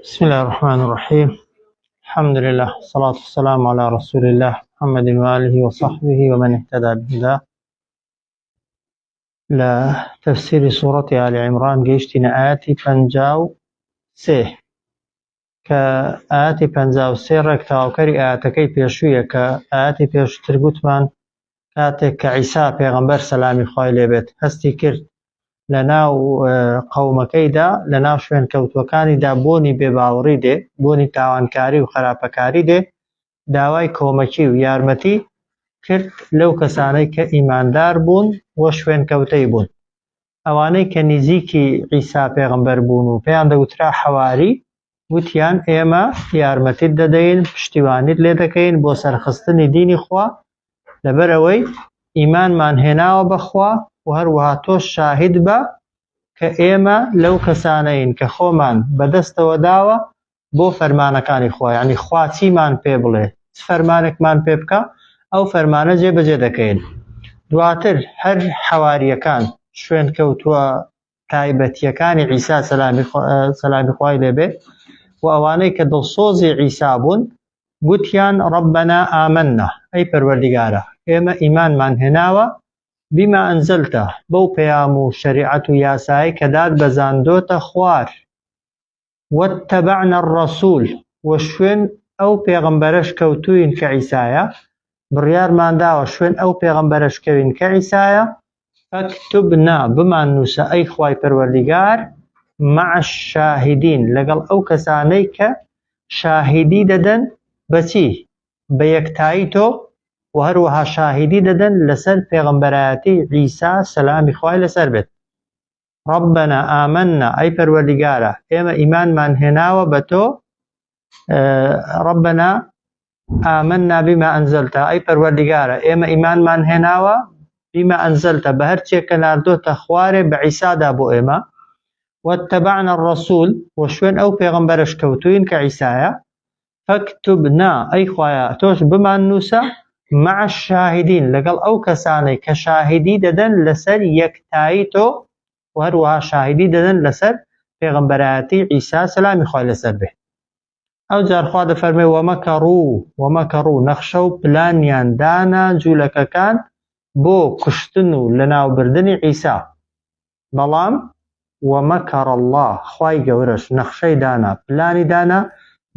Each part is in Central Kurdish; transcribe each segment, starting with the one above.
بسم الله الرحمن الرحيم الحمد لله والصلاة والسلام على رسول الله محمد وآله وصحبه ومن اهتدى بهداه لە تەفسیری سوڕەتی ئالی عیمڕان گەیشتینە ئایەتی 53 کە ئایەتی 53 ڕێک تەواوکەری ئایەتەکەی پێشوویە کە ئایەتی پێشتر گوتمان کاتێک کە عیسا پێغەمبەر سەلامی خوای لێبێت هەستی کرد لە ناو قەومەکەیدا لە ناو شوێن کەوتوەکانیدا بۆنی بێباوەڕی دێ بۆنی تاوانکاری و خراپەکاری دێ داوای کۆمەکی و یارمەتی کرد لەو کەسانەی کە ئیماندار بوون و شوێنکەوتەی بوون. ئەوانەی کە نیزیکی عیسا پێغەمبەر بوون و پێیان دەگوترا حەواری، وتیان، ئێمە یارمەتیت دەدەین، پشتیوانیت لێ دەکەین بۆ سەرخستنی دینی خوا، لەبەرئەوەی ئیمانمان هێناوە بە خوا و هەروەها تۆش شاهید بە کە ئێمە لەو کەسانەین کە خۆمان بەدەستەوە داوە بۆ فەرمانەکانی خوا یعنی خوا چیمان پێ بڵێ چ فەرمانێکمان پێ بکە ئەو فەرمانە جێبەجێ دەکەین دواتر هەر حەواریەکان شوێن کەوتووە تایبەتیەکانی عیسا سەلامی خوای لێبێ و ئەوانەی کە دڵسۆزی عیسا بوون گوتیان ڕبنا ئامننا ئەی پەروەردیگارە ئێمە ئیمانمان هێناوە بما ئەنزلتە بەو پەیام و شەریعەت و یاسایی کە داد بەزاندۆتە خوار واتبعنا الرسول وە شوێن ئەو پێغەمبەرەش کەوتووین کە عیسایە، بڕیارمان داوە شوێن ئەو پێغەمبەرەش کەوین کە عیسایە، فاکتبنا بماننووسە ئەی خوای پەروەردیگار مع الشاهدین لەگەڵ ئەو کەسانەی کە شاهیدی دەدەن بەچی؟ بە یەکتایی تۆ و هەروەها شاهیدی دەدەن لەسەر پێغەمبەرایەتی عیسا سەلامی خوای لەسەر بێت. ربنا آمنا ئەی پەروەردیگارە ئێمە ئیمانمان هێناوە بە تۆ ربنا آمنا بما أنزلت ئەی پەروەردیگارە ئێمە ئیمانمان هێناوە بما أنزلت بە هەرچێک کە ناردۆتە خوارێ بە عیسادا بۆ ئێمە واتبعنا الرسول و شوێن ئەو پێغەمبەرەش کەوتوین کە عیسایە فاکتبنا ئەی خوایە تۆش بمان نووسە مع الشاهدین لەگەڵ ئەو کەسانەی کە شاهیدی دەدەن لەسەر یەکتایی تۆ و هەروەها شاهیدی دەدەن لەسەر پێغەمبەرایەتی عیسا سەلامی خوای لەسەر بێ ئەو جار خوا دەفەرمێ وەمەکەڕوو وەمەکەڕوو نەخشە و پلانیان دانا جوولەکەکان بۆ کوشتن و لەناوبردنی عیسا بەڵام ومکر اللە خوای گەورەش نەخشەی دانا پلانی دانا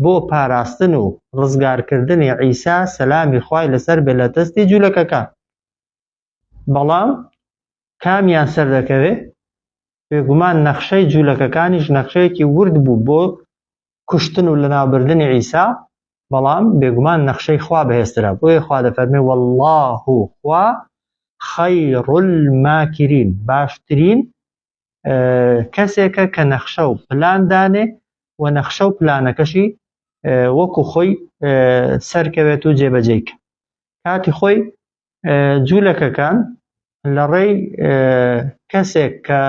بۆ پاراستن و ڕزگارکردنی عیسا سەلامی خوای لەسەر بێ لە دەستی جولەکەکان بەڵام کامیان سەردەکەوێ بێگومان نەخشەی جولەکەکانیش نەخشەیەکی ورد بوو بۆ کوشتن و لەناوبردنی عیسا بەڵام بێگومان نەخشەی خوا بەهێزترە بۆیە خوا دەفەرمێ واللە خوا خیر الماکرین باشترین کەسێکە کە نەخشە و پلان دانێ و نەخشە و پلانەکەشی وەکو خۆی سەرکەوێت و جێبەجێی کە کاتی خۆی جوولەکەکان لە ڕێی کەسێک کە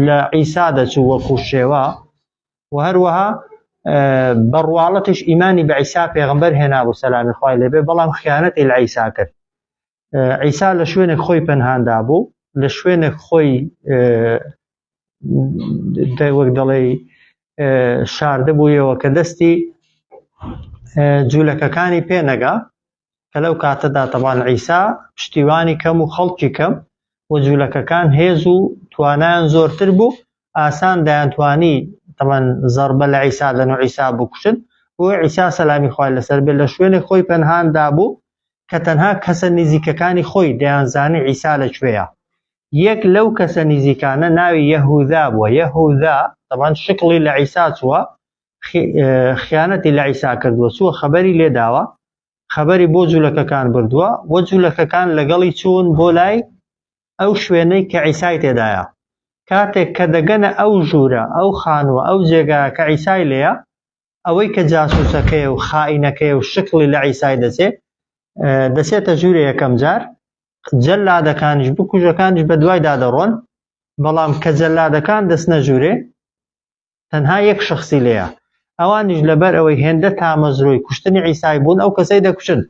لە عیسا دەچوو وەکو شێوە و هەروەها بە ڕواڵەتیش ئیمانی بە عیسا پێغمبەر هێنابوو سەلامی خوای لێبێ بەڵام خیانەتی لە عیسا کرد عیسا لە شوێنێک خۆی پەنهاندا بوو لە شوێنێک خۆی وەک دەڵێ شاردە بوویەوە کە دەستی جوولەکەکانی پێ نەگا کە لەو کاتەدا تەبان عیسا پشتیوانی کەم و خەڵکی کەم و جوولەکەکان هێز و توانایان زۆرتر بوو ئاسان دەیانتوانی تەبان زەربە لە عیسا دەن و عیسا بکوشن بۆ عیسا سەلامی خوای لەسەر بێت لە شوێنێک خۆی پەنهان دابوو کە تەنها کەسە نزیکەکانی خۆی دەیانزانی عیسا لەکوێیە یەک لەو کەسە نزیکانە ناوی یەهوذا بووە یەهوذا تەبان شکڵی لە عیسا چووە خیانەتی لە عیسا کردووە چووە خەبەری لێداوە خەبەری بۆ جوولەکەکان بردووە و جوولەکەکان لەگەڵی چوون بۆ لای ئەو شوێنەی کە عیسای تێدایە کاتێک کە دەگەنە ئەو ژوورە ئەو خانووە ئەو جێگا کە عیسای لێیە ئەوەی کە جاسوسەکەیە و خائینەکەیە و شکڵی لە عیسای دەچێ دەچێتە ژوورێ یەکەم جار جەلادەکانیش بکوژەکانیش بە دوایدا دەڕۆن بەڵام کە جەلادەکان دەچنە ژوورێ تەنها یەک شخصی لێیە ئەوانیش لەبەر ئەوەی هێندە تامەزرۆی کوشتنی عیسای بوون ئەو کەسەی دەکوشن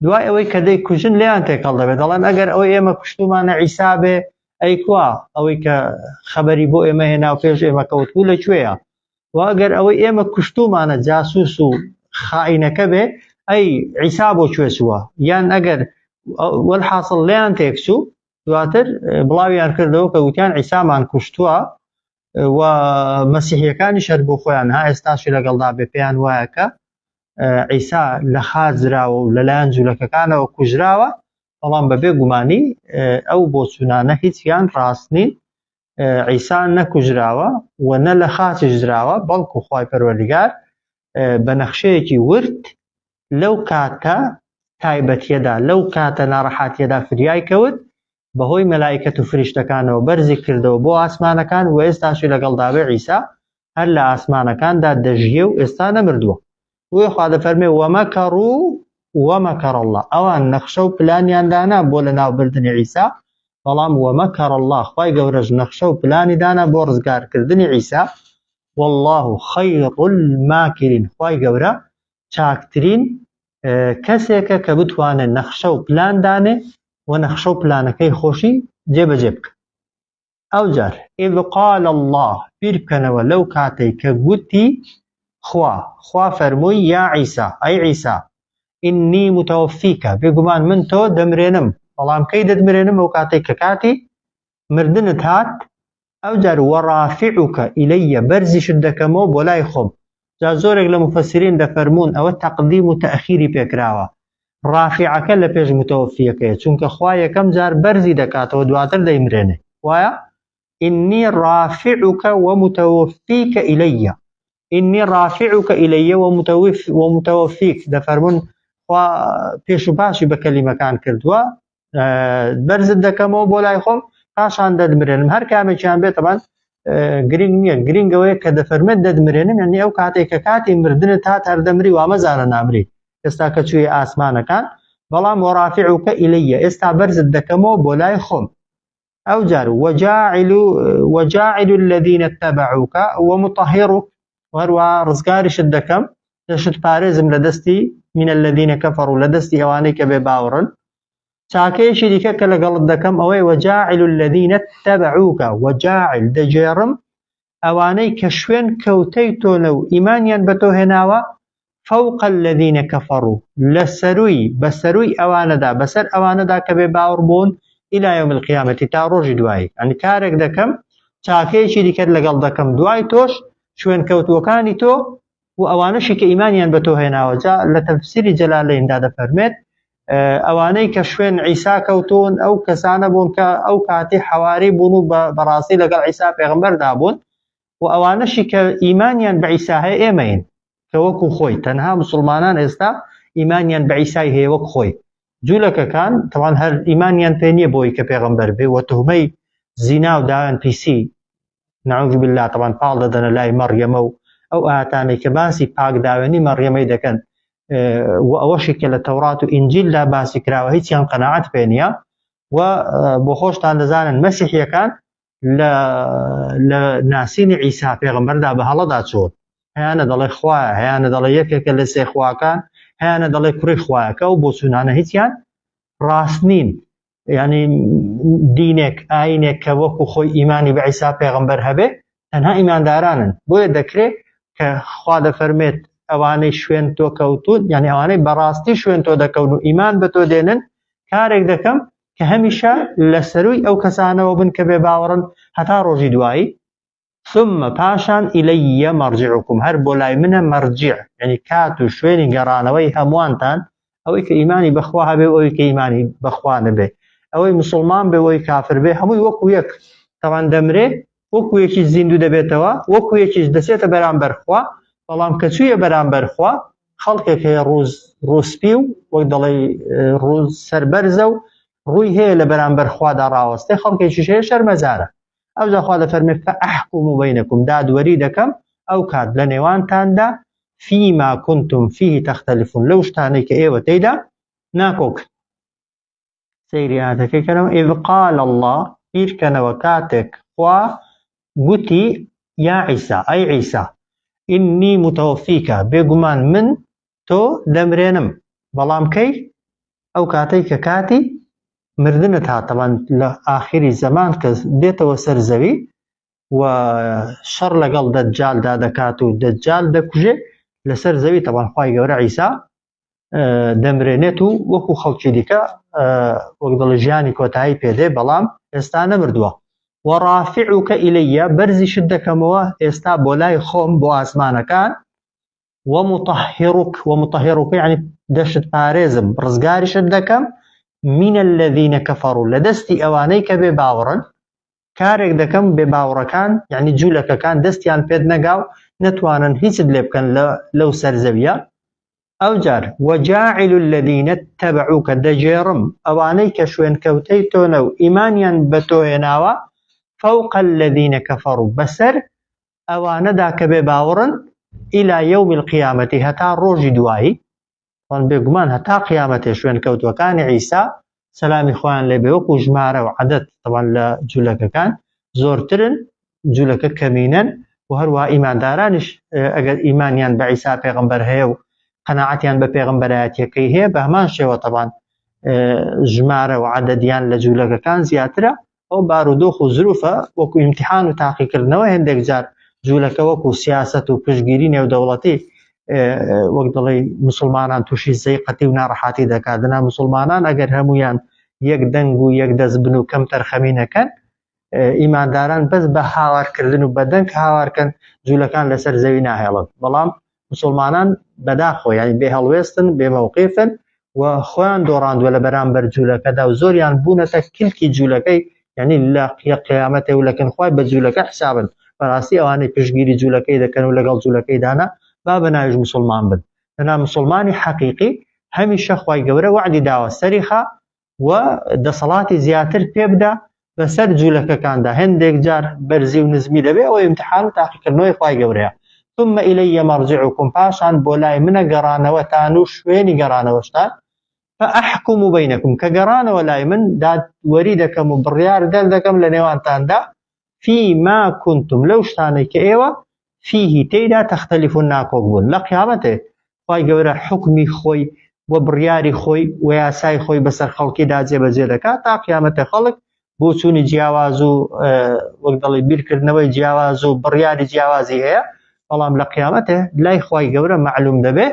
دوای ئەوەی کە دەیکوژن لێیان تێکەڵ دەبێت دەڵێن ئەگەر ئەوەی ئێمە کوشتومانە عیسا بێ ئەی کوا ئەوەی کە خەبەری بۆ ئێمە هێنا و پێش ئێمە کەوت بوو لە کوێیە؟ و ئەگەر ئەوەی ئێمە کوشتومانە جاسوس و خائینەکە بێ ئەی عیسا بۆ کوێ چووە؟ یان ئەگەر وەلحاصل لێیان تێکچوو دواتر بڵاویان کردەوە کە وتیان عیسامان کوشتووە و مەسیحیەکانیش هەر بۆ خۆیان ها ئێستاشی لەگەڵدا بێ پێیان وایە کە عیسا لە خاچ دراوە و لەلایەن جوولەکەکانەوە کوژراوە بەڵام بەبێ گومانی ئەو بۆچوونانە هیچیان ڕاست نین عیسا نەکوژراوە و نە لە خاچیش دراوە بەڵکو خوای پەروەردگار بە نەخشەیەکی ورد لەو کاتە تایبەتیەدا لەو کاتە ناڕەحاتیەدا فریای کەوت بەهۆی مەلائیکەت و فریشتەکانەوە بەرزی کردەوە بۆ ئاسمانەکان و ئێستاشی لەگەڵدا بێ عیسا هەر لە ئاسمانەکاندا دەژیێ و ئێستا نەمردووە. بۆیە خوا دەفەرمێ ومکروا ومکر اللە ئەوان نەخشە و پلانیان دانا بۆ لەناوبردنی عیسا بەڵام ومکر اللە خوای گەورەش نەخشە و پلانی دانا بۆ ڕزگارکردنی عیسا واللە خیر الماکرین خوای گەورە چاکترین کەسێکە کە بتوانێت نەخشە و پلان دانێ و نەخشە و پلانەکەی خۆشی جێبەجێ بکە. ئەوجار، اذ قال اللە، بیر بکەنەوە لەو کاتەی کە گوتی خوا، خوا فەرمووی، یا عیسا، ئەی عیسا، انی متوفیک، بێگومان من تۆ دەمرێنم، بەڵام کەی دەتمرێنم ئەو کاتەی کە کاتی مردنت هات، ئەوجار وەڕافعک الی بەرزیشت دەکەمەوە بۆ لای خۆم، جا زۆرێک لە موفەسیرین دەفەرموون ئەوە تەقدیم و تەئخیری پێکراوە، ڕافیعەکە لە پێش متوفیەکەیە، چونکە خوا یەکەم جار بەرزی دەکاتەوە دواتر دەیمرێنێ، وایە؟ ئینی ڕافعک ومتوفیک الی، ئینی ڕافعک الی ومتوفیک، دەفەرموون خوا پێش و پاشی بە کەلیمەکان کردووە، بەرزت دەکەمەوە بۆ لای خۆم پاشان دەدمرێنم هەر کامێکیان بێت تەبان گرنگ نییە گرنگەوەیە کە دەفەرمێت دەدمرێنم یعنی ئەو کاتێک کە کاتی مردنت هات هەر دەمری وامەزانە نامری ئێستا کە چووی ئاسمانەکان بەڵام وەڕافعوکە ئیلەیە ئێستا بەرزت دەکەمەوە بۆ لای خۆم ئەوجار وجاعل وجاعل الذين اتبعوك ومطهرك وهروە ڕزگاریشت دەکەم دەشت پارێزم لە دەستی من الذين كفروا لە دەستی ئەوانەی کە بێ باوەڕن چاکەیەکی دیکە کە لەگەڵت دەکەم ئەوەی وجاعل الذين اتبعوك وجاعل دەگێڕم ئەوانەی کە شوێن کەوتەی تۆنە و ئیمانیان بە تۆ هێناوە فوق الذین کفروا لە سەرووی بە سەرووی ئەوانەدا بەسەر ئەوانەدا کە بێ باوەڕ بوون الی یوم القیامە تا ڕۆژی دوایی یعنی کارێک دەکەم چاکەیەکی دیکەت لەگەڵ دەکەم دوای تۆش شوێن کەوتووەکانی تۆ و ئەوانەشی کە ئیمانیان بە تۆ هێناوە جا لە تەفسیری جەلالەیندا دەفەرمێت ئەوانەی کە شوێن عیسا کەوتون ئەو کەسانە بوون کە ئەو کاتی حەواری بوون و بەڕاستی لەگەڵ عیسا پێغمبەردا بوون و ئەوانەشی کە ئیمانیان بە عیسا هەیە ئێمەین کە وەکو خۆی تەنها مسلمانان ئێستا ئیمانیان بە عیسای هەیە وەک خۆی جوولەکەکان تەوان هەر ئیمانیان پێ نییە بۆی کە پێغەمبەر بێ و تهمەی زینا و داوێن پیسی نعوذ بالله تەوان پاڵ دەدەنە لای مەڕیەمە و ئەو ئاتانەی کە باسی پاک داوێنی مەڕیەمەی دەکەن و ئەوەشی کە لە تەورات و ئینجیلدا باسی کراوە هیچیان قەناعەت پێ نییە و بۆ خۆشتان دەزانن مەسیحیەکان لە لە ناسینی عیسا پێغەمبەردا بە هەڵەدا چوون هەیانە دەڵێ خوایە هەیانە دەڵێ یەکێکە لە سێ خواکان هەیانە دەڵێ کوڕی خوایەکە و بۆچوونانە هیچیان ڕاست نین ینی دینێک ئاینێک کە وەکو خۆی ئیمانی بە عیسا پێغەمبەر هەبێ تەنها ئیماندارانن بۆیە دەکرێت کە خوا دەفەرمێت ئەوانەی شوێن تۆ کەوتون یعنی ئەوانەی بەڕاستی شوێن تۆ دەکەون و ئیمان بە تۆ دێنن کارێک دەکەم کە هەمیشە لە سەرووی ئەو کەسانەوە بن کە بێ باوەڕن هەتا ڕۆژی دوایی ثم پاشان الی مرجعکم هەر بۆ لای منە مەرجع یعنی کات و شوێنی گەڕانەوەی هەمووانتان ئەوەی کە ئیمانی بەخوا هەبێ و ئەوەی کە ئیمانی بەخوا نەبێ ئەوەی مسلمان بێ ئەوەی کافر بێ هەمووی وەکو یەک تەوان دەمرێ وەکو یەکی زیندوو دەبێتەوە وەکو یەکیش دەچێتە بەرامبەر خوا بەڵام کە چوویە بەرامبەر خوا خەڵکێک هەیە ڕووز ڕووسپی و وەک دەڵێ ڕوو سەربەرزە و ڕووی هەیە لە بەرامبەر خوادا ڕاوەستێ خەڵکێکیش هەیە شەرمەزارە ئەوجا خوا دەفەرمێ فأحكم بينكم دادوەری دەکەم ئەو کات لە نێوانتاندا فيما كنتم فيه تختلفون لەو شتانەی کە ئێوە تێیدا ناکۆک سەیری ئاتەکەی کەنەوە إذ قال الله بیرکەنەوە کاتێک خوا گوتی یا عیسا ئەی عیسا ئینی متوفیکە بێگومان من تۆ دەمرێنم بەڵام کەی ئەو کاتەی کە کاتی مردنت هات تەبان لە ئاخری زەمان کە دێتەوە سەر زەوی و شەڕ لەگەڵ دەجالدا دەکات و دەجال دەکوژێ لەسەر زەوی تەبان خوای گەورە عیسا دەمرێنێت و وەکو خەڵکی دیکە وەک دڵ ژیانی کۆتایی پێدێ بەڵام ئێستا نەمردووە وەڕافعوکە ئیلەیە بەرزیشت دەکەمەوە ئێستا بۆ لای خۆم بۆ ئاسمانەکان ومطهرک ومطهرک یعنی دەشت پارێزم ڕزگاریشت دەکەم من الذین کفروا لە دەستی ئەوانەی کە بێ باوەڕن کارێک دەکەم بێ باوەڕەکان یعنی جوولەکەکان دەستیان پێت نەگا و نەتوانن هیچت لێ بکەن لەو سەرزەویە ئەوجار وجاعل الذین اتبعوک دەگێڕم ئەوانەی کە شوێنکەوتەی تۆنە و ئیمانیان بە تۆ هێناوە فوق الذین کفروا بەسەر ئەوانەدا کە بێ باوەڕن إلى يوم القيامة هەتا ڕۆژی دوایی وان بێگومان هەتا قیامەتێ شوێنکەوتوەکانی عیسا سەلامی خۆیان لێ بێ وەکو ژمارە و عەدەد تەوان لە جولەکەکان زۆرترن جولەکە کەمینەن و هەروە ئیماندارانیش ئەگەر ئیمانیان بە عیسا پێغمبەر هەیە و قەناعەتیان بە پێغمبەرایەتیەکەی هەیە بە هەمان شێوە تەبان ژمارە و عەدەدیان لە جولەکەکان زیاترە ئەو بارودۆخ و زروفە وەکو ئیمتیحان و تاقیکردنەوە هێندێک جار جوولەکە وەکو سیاسەت و پشتگیری نێودەوڵەتی وەک دەڵێ مسلمانان تووشی زەیقەتی و ناڕەحاتی دەکات دەنا مسلمانان ئەگەر هەمویان یەک دەنگ و یەک دەست بن و کەم تەرخەمی نەکەن ئیمانداران بەس بە هاوارکردن و بەدەنگ هاوارکەن جوولەکان لەسەر زەوی ناهێڵن بەڵام مسلمانان بەداخۆ یانی بێ هەڵوێستن بێ مەوقیفن و خۆیان دۆڕاندوە لە بەرامبەر جوولەکەدا و زۆریان بوونەتە کلکی جوولەکەی یعنی لە قیامەتێ و لەکن خوای بە جوولەکە حسابن بەڕاستی ئەوانەی پشتگیری جوولەکەی دەکەن و لەگەڵ جوولەکەی دانا با بە ناویش مسلمان بن دەنا مسلمانی حەقیقی هەمیشە خوای گەورە وەعدی داوە سەریخا و دەسەڵاتی زیاتر پێبدا بەسەر جوولەکەکاندا هەندێک جار بەرزی و نزمی دەبێ ئەوە ئیمتحان و تاقیکردنەوەی خوای گەورەیە ثم إلي مرجعكم پاشان بۆ لای منە گەڕانەوەتان و شوێنی گەڕانەوەشتان فأحكم بينكم کە گەڕانەوە لای من دادوەری دەکەم و بڕیار دەردەکەم لە نێوانتاندا فيما كنتم لەو شتانەی کە ئێوە فيه تێیدا تختلفون ناکۆک بوون لە قیامەتێ خوای گەورە حوکمی خۆی و بڕیاری خۆی و یاسای خۆی بەسەر خەڵکیدا جێبەجێ دەکات تا قیامەتێ خەڵک بۆچوونی جیاواز و وەک دەڵێ بیرکردنەوەی جیاواز و بڕیاری جیاوازی هەیە بەڵام لە قیامەتێ لای خوای گەورە مەعلوم دەبێ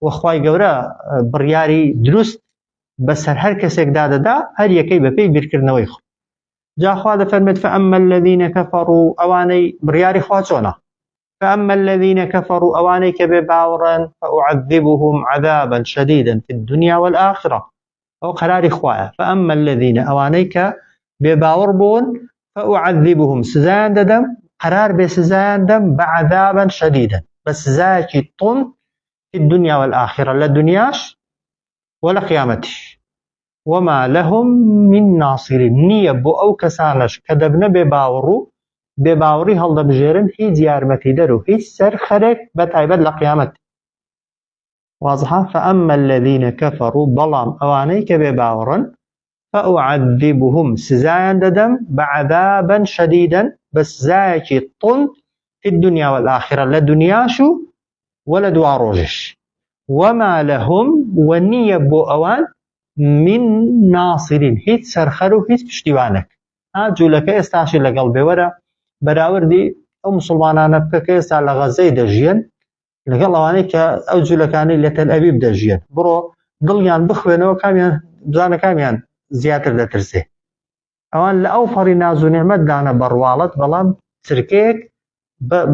و خوای گەورە بڕیاری دروست بەسەر هەر کەسێکدا دەدا هەر یەکەی بەپێی بیرکردنەوەی خۆی جا خوا دەفەرمێت فأما الذين كفروا ئەوانەی بڕیاری خوا چۆنە فأما الذين كفروا ئەوانەی کە بێ باوەڕن فأعذبهم عذابا شديدا في الدنيا والآخرة ئەو قەراری خوایە فأما الذين ئەوانەی کە بێ باوەڕ بوون فأعذبهم سزایان دەدەم قەرار بێ سزایان دەم بعذابا شديدا بە سزایەکی توند في الدنيا والآخرة لە دنیاش و لە قیامەتیش وما لهم من ناصرین نییە بۆ ئەو کەسانەش کە دەبنە بێ باوەڕ و بێ باوەڕی هەڵدەبژێرن هیچ یارمەتیدەر و هیچ سەرخەرێک بە تایبەت لە قیامەت واضحە فأما الذين كفروا بەڵام ئەوانەی کە بێ باوەڕن فأعذبهم سزایان دەدەم بعذابا شديدا بە سزایەکی توند في الدنيا والآخرة لە دنیاش و وە لە دواڕۆژیش وما لهم وە نییە بۆ ئەوان من ناصرین هیچ سەرخەر و هیچ پشتیوانێک ها جوولەکە ئێستاشی لەگەڵ بێ وەرە بەراوردی ئەو مسلمانانە بکە کە ئێستا لە غەزەی دەژیێن لەگەڵ ئەوانەی کە ئەو جوولەکانەی لە تەل ئەبیب دەژیێن بڕۆ دڵیان بخوێنەوە کامیان بزانە کامیان زیاتر دەترسێ ئەوان لە ئەو پەڕی ناز و نیعمەتدانە بە ڕواڵەت، بەڵام چرکەیەک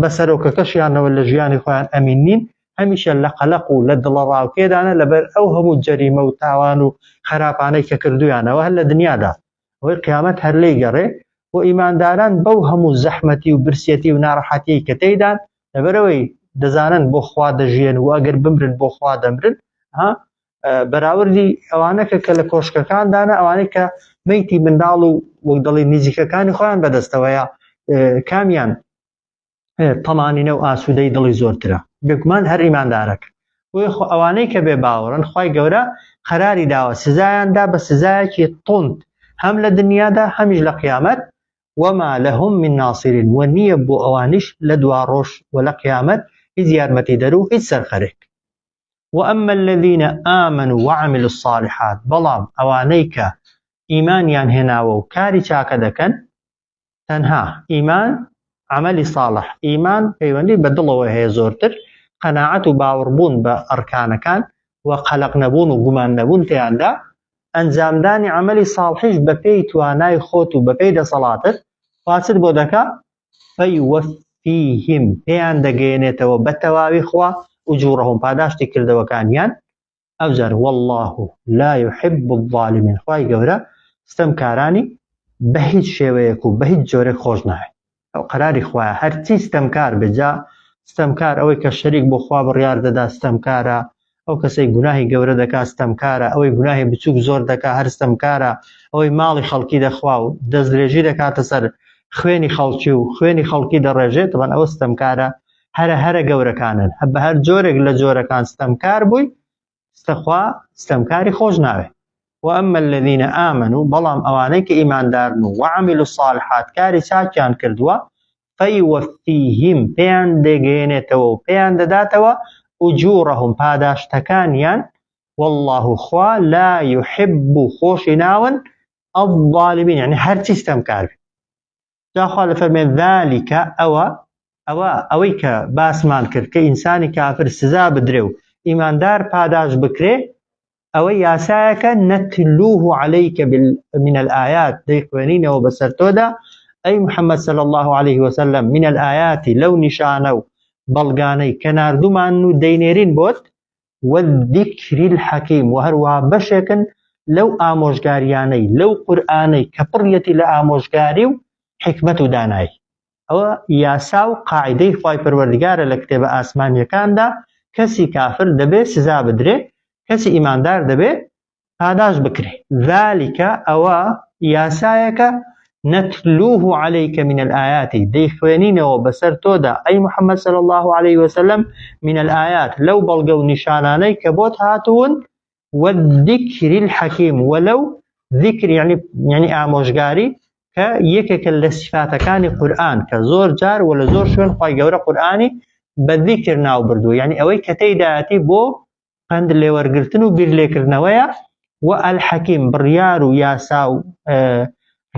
بە سەرۆکەکەشیانەوە لە ژیانی خۆیان ئەمین نین، هەمیشە لە قەلەق و لە دڵەڕاوکێدانە لەبەر ئەو هەموو جەریمە و تاوان و خەراپانەی کە کردوویانەوە هەر لە دنیادا، ئەوەی قیامەت هەر لێی گەڕێ، بۆ ئیمانداران بەو هەموو زەحمەتی و برسیەتی و ناڕەحەتیەی کە تێیدان، لەبەرئەوەی دەزانن بۆ خوا دەژیێن و ئەگەر بمرن بۆ خوا دەمرن، ها بەراوردی ئەوانە کە کە لە کۆشکەکاندانە ئەوانەی کە میتی منداڵ و وەک دەڵی نزیکەکانی خۆیان بەدەستەوەیە کامیان تەمانینە و ئاسوودەی دڵی زۆرترە بێگومان هەر ئیماندارەکە بۆیە خۆ ئەوانەی کە بێ باوەڕن خی گەورە قەراری داوە سزایان دا بە سزایەکی توند هەم لە دنیادا هەمیش لە قیامەت وما لهم من ناصرین و نییە بۆ ئەوانیش لە دوا ڕۆژ و لە قیامەت هیچ یارمەتیدەر و هیچ سەرخەرێک وأما الذين آمنوا وعملوا الصالحات بەڵام ئەوانەی کە ئیمانیان هێناوە و کاری چاکە دەکەن، تەنها ئیمان عەمەلی ساڵح، ئیمان پەیوەندی بە دڵەوە هەیە زۆرتر، قەناعەت و باوەڕبوون بە ئەرکانەکان و قەلەق نەبوون و گومان نەبوون تێیاندا، ئەنجامدانی عەمەلی ساڵحیش بەپێی توانای خۆت و بەپێی دەسەڵاتت، خوا چت بۆ دەکا؟ فیوفیهم پێیان دەگەیەنێتەوە بە تەواوی خوا اجورهم پاداشتی کردەوەکانیان، ئەوجار واللە لا یحب الظالمین خوای گەورە ستەمکارانی بە هیچ شێوەیەک و بە هیچ جۆرێک خۆش ناوێت ئەو قەراری خوایە هەرچی ستەمکار بێت جا ستەمکار ئەوەی کە شەریک بۆ خوا بڕیار دەدا ستەمکارە ئەو کەسەی گوناهی گەورە دەکا ستەمکارە ئەوەی گوناهی بچووک زۆر دەکا هەر ستەمکارە ئەوەی ماڵی خەڵکی دەخوا و دەستدرێژی دەکاتە سەر خوێنی خەڵکی و خوێنی خەڵکی دەڕێژێت تەبعەن ئەوە ستەمکارە هەرە هەرە گەورەکانن بە هەر جۆرێک لە جۆرەکان ستەمکار بووی ستەخوا ستەمکاری خۆش ناوێ وأما الذين آمنوا بەڵام ئەوانەی کە ئیماندارن و وعملوا الصالحات کاری چاکیان کردووە فیوفیهم پێیان دەگەیەنێتەوە و پێیان دەداتەوە ئوجورهم پاداشتەکانیان والله خوا لا يحب خۆشی ناون الظالمین یعنی هەرچی ستەمکار بێ جا خوا دەفەرمێ ذلك ئەوە ئەوە ئەوەی کە باسمان کرد کە ئینسانی کافر سزا بدرێ و ئیماندار پاداش بکرێ ئەوە یاسایەکە نەتلوه عليك من الآيات دەیخوێنینەوە بەسەر تۆدا ئەی محەممەد صلى الله عليه وسلم من الآيات لەو نیشانە و بەڵگانەی کە ناردومان و دەینێرین بۆت والذکر الحکیم وە هەروەها بەشێکن لەو ئامۆژگاریانەی لەو قورئانەی کە پڕیەتی لە ئامۆژگاری و حیکمەت و دانایی. ئەوە یاسا و قاعیدەی خوای پەروەردگارە لە کتێبە ئاسمانیەکاندا کەسی کافر دەبێ سزا بدرێ کەسی ئیماندار دەبێ پاداشت بکرێ. ذلک ئەوە یاسایەکە نتلوه علیک من الآیات دەیخوێنینەوە بەسەر تۆدا ئەی محمد صلی اللە علیه وسلم من الآیات لەو بەڵگە و نیشانانەی کە بۆت هاتوون والذکر الحکیم ولو ذکر یعنی یعنی ئامۆژگاری کە یەکێکە لە سیفاتەکانی قورئان کە زۆر جار و لە زۆر شوێن خوای گەورە قورئانی بە ذکر ناو بردووە یعنی ئەوەی کە تێیدایەتی بۆ پەند لێوەرگرتن و بیر لێکردنەوەیە و الحەکیم بڕیار و یاسا و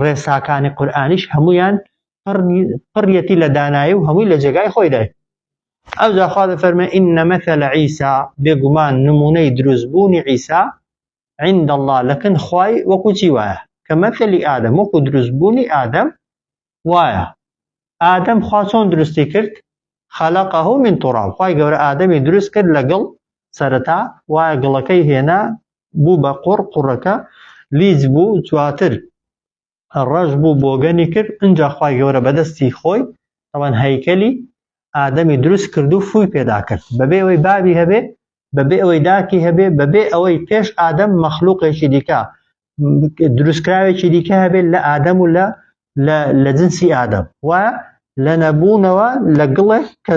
ڕێساکانی قورئانیش هەمویان پڕیەتی لە دانایی و هەمووی لە جێگای خۆیدای. ئەوجا خوا دەفەرمێ إن مثل عیسی بێگومان نمونەی دروستبوونی عیسا عند الله لەکن خوای وەکو چی وایە کە مەثلی ئادەم وەکو دروستبوونی ئادەم وایە ئادەم خوا چۆن دروستی کرد خلقه من تراب خوای گەورە ئادەمی دروست کرد لەگەڵ سەرەتا وایە گڵەکەی هێنا بوو بە قوڕ قوڕەکە لیز بوو دواتر ڕەش بوو بۆگەنی کرد ئینجا خوای گەورە بەدەستی خۆی تەوان هەیکەلی ئادەمی دروست کرد و فوی پێدا کرد بەبێ ئەوەی بابی هەبێ بەبێ ئەوەی داکی هەبێ بەبێ ئەوەی پێش ئادەم مەخلوقێکی دیکە دروستکراوێکی دیکە هەبێت لە ئادەم و لە لە جنسی ئادەم و لە نەبوونەوە لە گڵێک کە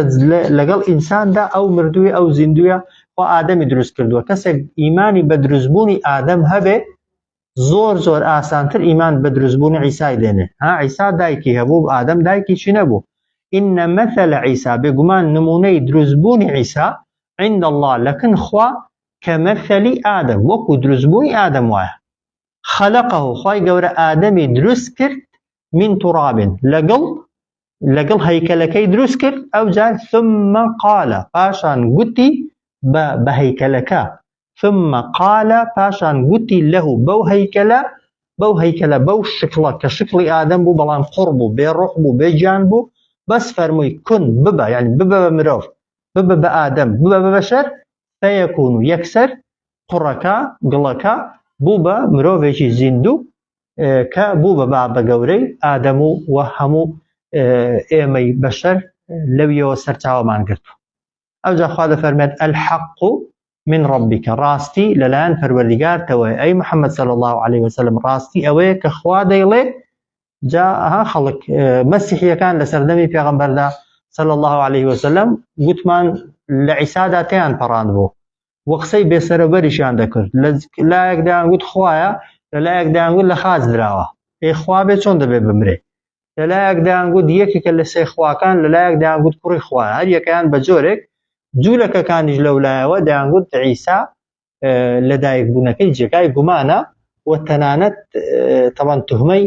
لەگەڵ ئینساندا ئەو مردووی ئەو زیندویە خوا ئادەمی دروست کردووە کەسێک ئیمانی بە دروستبوونی ئادەم هەبێ زۆر زۆر ئاسانتر ئیمان بە دروستبوونی عیسای دێنێ ها عیسا دایکی هەبوو ئادەم دایکیشی نەبوو إن مثل عیسا بێگومان نمونەی دروستبوونی عیسا عند الله لەکن خوا کەمەثەلی ئادەم وەکو دروستبوونی ئادەم وایە خەلقه خوای گەورە ئادەمی دروست کرد من تراب لەگەڵ لەگەڵ هەیکەلەکەی دروست کرد ئەوجار ثم قال پاشان گوتی بە بە هەیکەلەکە ثم قال پاشان گوتی له بەو هەیکەلە بەو هەیکەلە بەو شکڵە کە شکڵی ئادەم بوو بەڵام قوڕ بوو بێ ڕۆح بوو بێ گیان بوو بەس فەرمووی کن ببە یعنی ببە بە مرۆڤ ببە بە ئادەم ببە بە بەشەر فەیەکون و یەکسەر قوڕەکە گڵەکە بوو بە مرۆڤێکی زیندوو کە بوو بە بابە گەورەی ئادەم و و هەموو ئێمەی بەشەر لەویەوە سەرچاوەمان گرتوو ئەوجا خوا دەفەرمێت الحق من ربك ڕاستی لەلایەن پەروەردگارتەوەیە ئەی محەممەد صلی الله عليه وسلم ڕاستی ئەوەیە کە خوا دەیڵێ جا ئەها خەڵک مەسیحیەکان لە سەردەمی پێغەمبەردا صلی الله عليه وسلم گوتمان لە عیسادا تیان پەڕاند بوو و قسەی بێسەرەبەریشیان دەکرد لە لایەک دەیان گوت خوایە لە لایەک دەیان گوت لە خاچ دراوە ئێ خوا بێ چۆن دەبێ بمرێ لە لایەک دەیان گوت یەکێکە لە سێ خواکان لە لایەک دەیان گوت کوڕی خوایە هەر یەکەیان بە جۆرێک جوولەکەکانیش لەو لایەوە دەیان گوت عیسا لەدایکبوونەکەی جێگای گومانە و تەنانەت تەوان تهمەی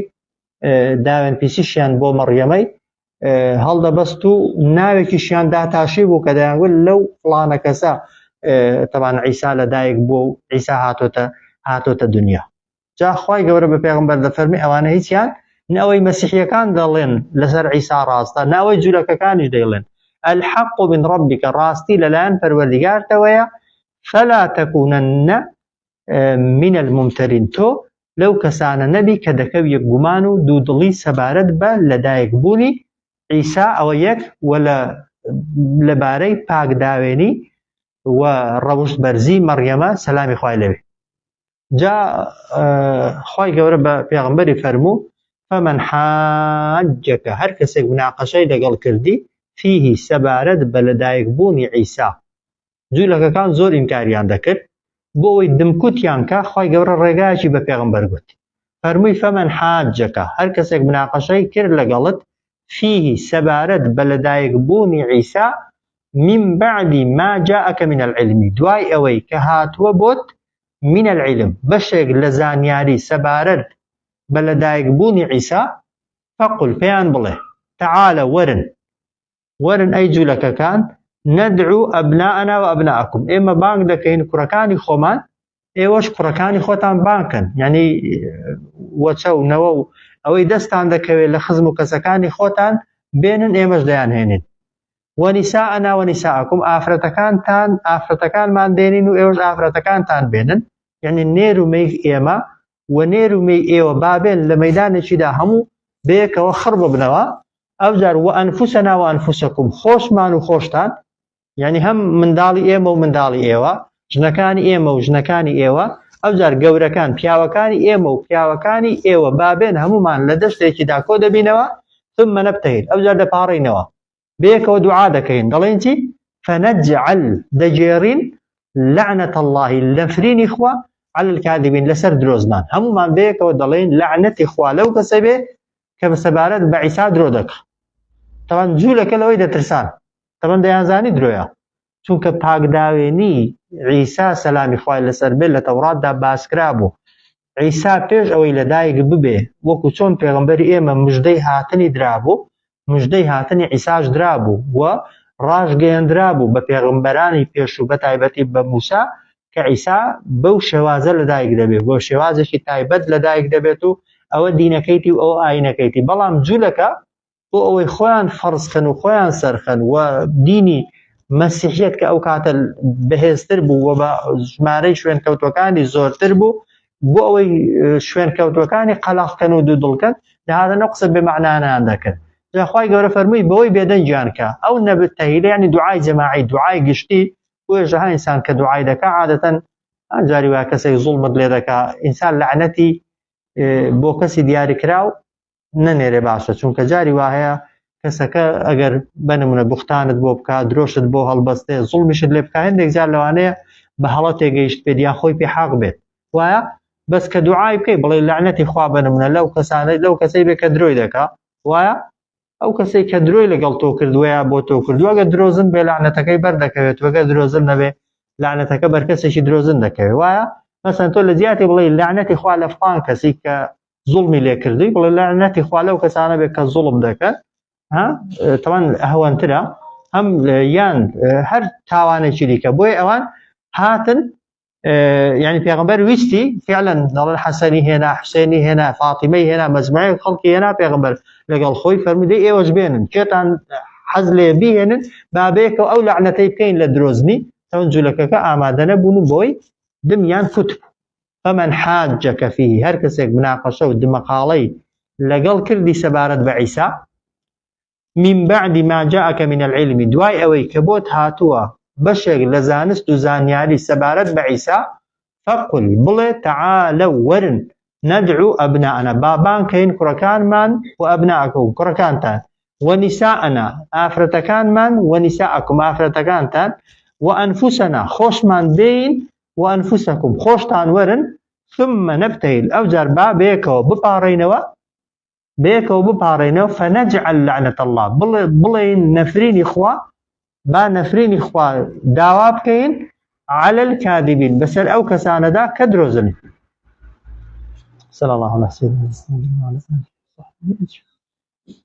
داوێن پیسیشیان بۆ مەڕیەمەی هەڵدەبەست و ناوێکیشیان داتاشی بوو کە دەیانگوت لەو فڵانە کەسە تەوان عیسا لەدایک بووە و عیسا هاتۆتە هاتۆتە دنیا. جا خوای گەورە بە پێغەمبەر دەفەرمی ئەوانە هیچیان نە ئەوەی مەسیحیەکان دەڵێن لەسەر عیسا ڕاستە نە ئەوەی جولەکەکانیش دەیڵێن الحق من ربک ڕاستی لەلایەن پەروەردگارتەوەیە فلا تكونن من الممترین تۆ لەو کەسانە نەبی کە دەکەویە گومان و دوودڵی سەبارەت بە لەدایک بوونی عیسا ئەوە یەک و لە لەبارەی پاکداوێنی و ڕەوشت بەرزی مەڕیەمە سەلامی خوای لەوێ جا خوای گەورە بە پێغەمبەری فەرموو فمن حاجەکە هەر کەسێک مناقەشەی لەگەڵ کردی فیه سەبارەت بە لەدایک بوونی عیسا جوولەکەکان زۆر ئینکاریان دەکرد بۆ ئەوەی دمکوتیان کا خوای گەورە ڕێگایەکی بە پێغەمبەر گوت فەرمووی فمن حاجەکە هەر کەسێک مناقەشەی کرد لەگەڵت فیه سەبارەت بە لەدایک بوونی عیسا من بعد ما جاءك من العلم دوای ئەوەی کە هاتووە بۆت من العلم بەشێک لە زانیاری سەبارەت بە لەدایک بوونی عیسا فقل پێیان بڵێ تعالوا وەرن وەرن ئەی جولەکەکان ندعو أبناءنا وأبناءكم ئێمە بانگ دەکەین کوڕەکانی خۆمان ئێوەش کوڕەکانی خۆتان بانکەن یعنی وەچە و نەوە و ئەوەی دەستان دەکەوێت لە خزم و کەسەکانی خۆتان بێنن ئێمەش دەیانهێنین ونساءنا ونساءكم ئافرەتەکانتان ئافرەتەکانمان دێنین و ئێوەش ئافرەتەکانتان بێنن یعنی نێر و مێی ئێمە و نێر و مێی ئێوە بابێن لە مەدانێکیدا هەموو بەیەکەوە خڕ ببنەوە ئەوجار وأنفسنا وأنفسكم خۆشمان و خۆشتان یعنی هەم منداڵی ئێمە و منداڵی ئێوە ژنەکانی ئێمە و ژنەکانی ئێوە ئەوجار گەورەکان پیاوەکانی ئێمە و پیاوەکانی ئێوە بابێن هەمومان لە دەشتێکیدا کۆ دەبینەوە ثم نبتهل ئەوجار دەپاڕینەوە بەیەکەوە دوعا دەکەین دەڵێن چی فنجعل دەگێڕین لعنة الله لەفرینی خوا على الكاذبين لەسەر درۆزنان هەمومان بەیەکەوە دەڵێن لەعنەتی خوا لەو کەسە بێ کە بە سەبارەت بە عیسا درۆ دەکا تەوان جوولەکە لەوەی دەترسان تەبەن دەیانزانی درۆیە چونکە پاکداوێنی عیسا سەلامی خوای لەسەر بێت لە تەوراتدا باسکرا بوو عیسا پێش ئەوەی لەدایک ببێ وەکو چۆن پێغمبەری ئێمە مژدەی هاتنی درابوو مژدەی هاتنی عیساش درابوو و ڕاشگەیەندرابوو بە پێغمبەرانی پێشوو بە تایبەتی بە موسا کە عیسا بەو شێوازە لەدایک دەبێت بۆ شێوازێکی تایبەت لەدایک دەبێت و ئەوە دینەکەیتی و ئەوە ئاینەکەیتی بەڵام جوولەکە بۆ ئەوەی خۆیان فەرزخەن و خۆیان سەرخەن و دینی مەسیحیت کە ئەو کاتە بەهێزتر بوو و بە ژمارەی شوێنکەوتەکانی زۆرتر بوو بۆ ئەوەی شوێنکەوتەکانی قەلاقکەن و دوودڵکەن دەهاتن ئەو قسە بێمەعنانیان دەکرد جا خوای گەورە فەرمووی بەوەی بێدەنگیان کە ئەو نەبتەهیلە یعنی دوعای جەماعی دوعای گشتی بۆیە ژەها ئینسان کە دوعای دەکا عادەتەن جاری وایە کەسێک زوڵمت لێ دەکا ئینسان لەعنەتی بۆ کەسی دیاریکراو نەنێرێ باشە چونکە جاری وا هەیە کەسەکە ئەگەر بە نمونە بوختانت بۆ بکە درۆشت بۆ هەڵبەستێ زوڵمیشت لێ بکە هەندێک جار لەوانەیە بە هەڵە تێگەیشت بێت یان خۆی پێ حاق بێت وایە بەس کە دوعای بکەی بڵێ لەعنەتی خوا بە نمونە لەو کەسانەی لەو کەسەی بێ کە درۆی دەکا وایە ئەو کەسەی کە درۆی لەگەڵ تۆ کردووە یا بۆ تۆ کردووە گەر درۆزن بێ لەعنەتەکەی بەردەکەوێت وەگەر درۆزن نەبێ لەعنەتەکە بەر کەسێکی درۆزن دەکەوێت وایە مەسەن تۆ لە جیاتی بڵێ لەعنەتی خوا لە فڵان کەسی کە زوڵمی لێ کردووی بڵێ لەعنەتی خوا لەو کەسانە بێت کە زوڵم دەکەن ها تەوان هەوەنترە هەم یان هەر تاوانێکی دیکە بۆیە ئەوان هاتن یعنی پێغمبەر ویستی فعلا دەڵێن حەسەنی هێنا حوسێنی هێنا فاتیمەی هێنا مەجموعەی خەڵکی هێنا پێغمبەر لەگەڵ خۆی فەرموودەی ئێوەش بێنن کێتان حەز لێ بیهێنن بابەیەکەوە ئەو لەعنەتەی بکەین لە درۆزنی تەون جولەکەکە ئامادە نەبوون و بۆی دمیان کوت بوو فمن حاجك فيه هەر کەسێک مناقەشە و دمەقاڵەی لەگەڵ کردی سەبارەت بە عیسا من بعد ما جاءك من العلم دوای ئەوەی کە بۆت هاتووە بەشێک لە زانست و زانیاری سەبارەت بە عیسا فقل بڵێ تعالوا وەرن ندعو أبناءنا با بانگ کەین کوڕەکانمان و أبناءكم کوڕەکانتان ونساءنا ئافرەتەکانمان ونساءكم ئافرەتەکانتان وأنفسنا خۆشمان بێین وأنفسكم خۆشتان وەرن ثم نبتهل ئەوجار با بەیەکەوە بپاڕێینەوە بەیەکەوە بپاڕێنەوە فنجعل لعنة الله بڵێین نەفرینی خوا با نەفرینی خوا داوا بکەین على الكاذبين بەسەر ئەو کەسانەدا کە درۆزن. صلى الله على سيدنا محمد وعلى آله وصحبه أجمعين.